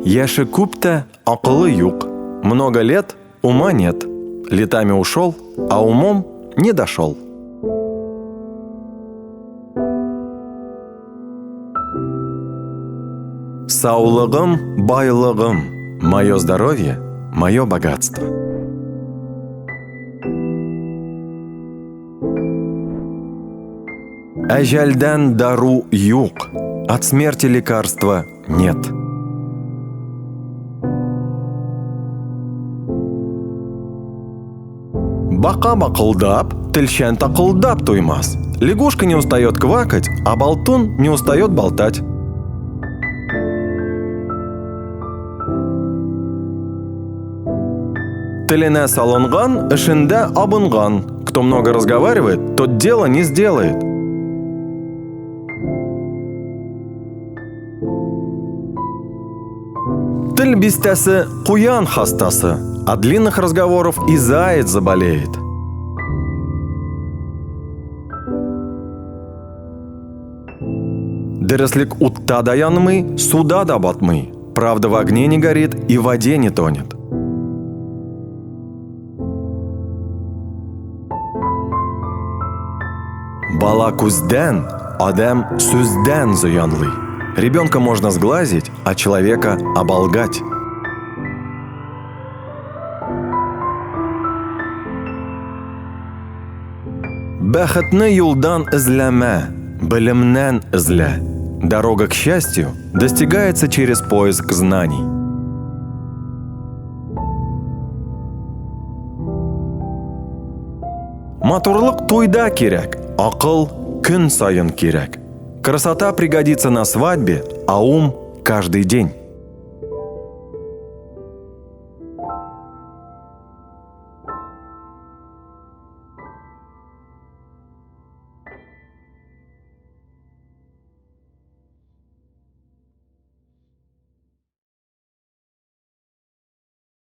Яше күп тә, акылы юк. Много лет, ума нет. Летами ушел, а умом не дошел. Саулыгым, байлыгым, мое здоровье, мое богатство. Әҗәлдән дару юк, от смерти лекарства нет. Бака бакылдап, телчән такылдап туймас. Лягушка не устает квакать, а болтун не устает болтать. Теленә салынган, эшендә абынган. Кто много разговаривает, тот дело не сделает. Тел бистәсе куян хастасы. От длинных разговоров и заяц заболеет. Дөреслек утта да янмый, суда да батмый. Правда в огне не горит и в воде не тонет. Бала күздән, адәм сүздән зыянлый. Ребенка можно сглазить, а человека оболгать. Бәхетне юлдан эзләмә, белемнән эзлә. Дорога к счастью достигается через поиск знаний. Матурлык туйда кирәк, акыл көн саен кирәк. Красота пригодится на свадьбе, а ум каждый день.